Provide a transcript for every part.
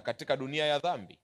katika dunia ya dhambi.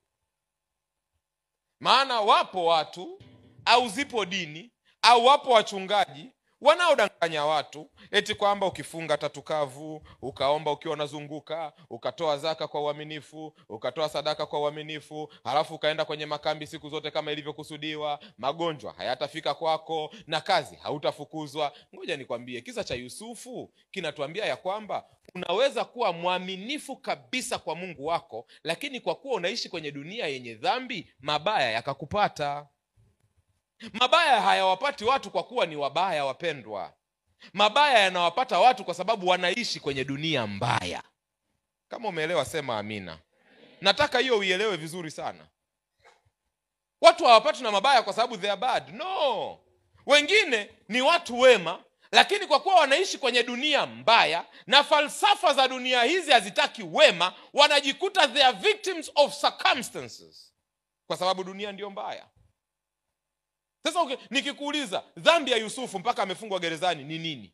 Maana wapo watu au zipo dini au wapo wachungaji wanaodanganya watu eti kwamba ukifunga tatu kavu, ukaomba ukiwa unazunguka, ukatoa zaka kwa uaminifu, ukatoa sadaka kwa uaminifu, halafu ukaenda kwenye makambi siku zote kama ilivyokusudiwa, magonjwa hayatafika kwako na kazi hautafukuzwa. Ngoja nikwambie, kisa cha Yusufu kinatuambia ya kwamba unaweza kuwa mwaminifu kabisa kwa Mungu wako, lakini kwa kuwa unaishi kwenye dunia yenye dhambi, mabaya yakakupata. Mabaya hayawapati watu kwa kuwa ni wabaya, wapendwa. Mabaya yanawapata watu kwa sababu wanaishi kwenye dunia mbaya. Kama umeelewa sema amina. Nataka hiyo uielewe vizuri sana. Watu hawapati na mabaya kwa sababu they are bad. No. Wengine ni watu wema, lakini kwa kuwa wanaishi kwenye dunia mbaya na falsafa za dunia hizi hazitaki wema, wanajikuta they are victims of circumstances. Kwa sababu dunia ndio mbaya. Sasa okay, nikikuuliza dhambi ya Yusufu mpaka amefungwa gerezani ni nini?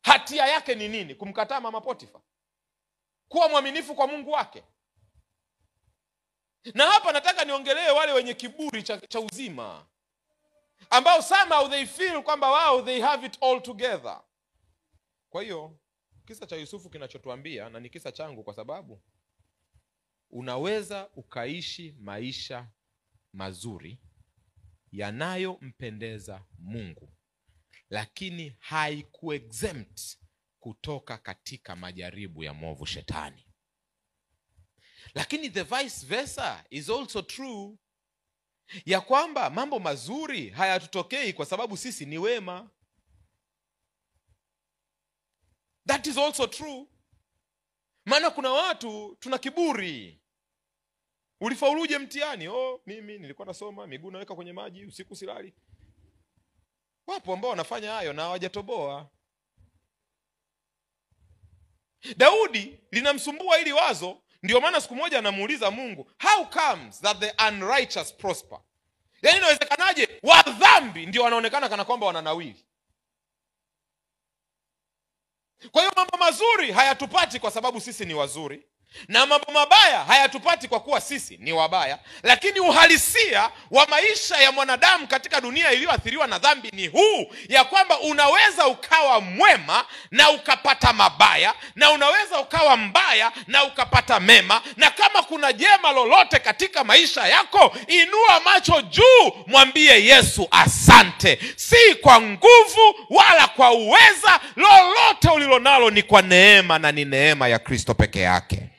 Hatia yake ni nini? Kumkataa mama Potifa? Kuwa mwaminifu kwa Mungu wake? Na hapa nataka niongelee wale wenye kiburi cha uzima, ambao somehow they feel kwamba wao they have it all together. Kwa hiyo kisa cha Yusufu kinachotuambia, na ni kisa changu kwa sababu unaweza ukaishi maisha mazuri yanayompendeza Mungu, lakini haikuexempt kutoka katika majaribu ya mwovu shetani. Lakini the vice versa is also true, ya kwamba mambo mazuri hayatutokei kwa sababu sisi ni wema. That is also true. Maana kuna watu tuna kiburi. Ulifauluje mtihani? Oh, mimi nilikuwa nasoma, miguu naweka kwenye maji, usiku silali. Wapo ambao wanafanya hayo na hawajatoboa. Daudi linamsumbua hili wazo, ndio maana siku moja anamuuliza Mungu, how comes that the unrighteous prosper? Yaani inawezekanaje wadhambi ndio wanaonekana kana kwamba wananawili? Kwa hiyo mambo mazuri hayatupati kwa sababu sisi ni wazuri, na mambo mabaya hayatupati kwa kuwa sisi ni wabaya. Lakini uhalisia wa maisha ya mwanadamu katika dunia iliyoathiriwa na dhambi ni huu, ya kwamba unaweza ukawa mwema na ukapata mabaya, na unaweza ukawa mbaya na ukapata mema. Na kama kuna jema lolote katika maisha yako, inua macho juu, mwambie Yesu asante. Si kwa nguvu wala kwa uweza, lolote ulilonalo ni kwa neema, na ni neema ya Kristo peke yake.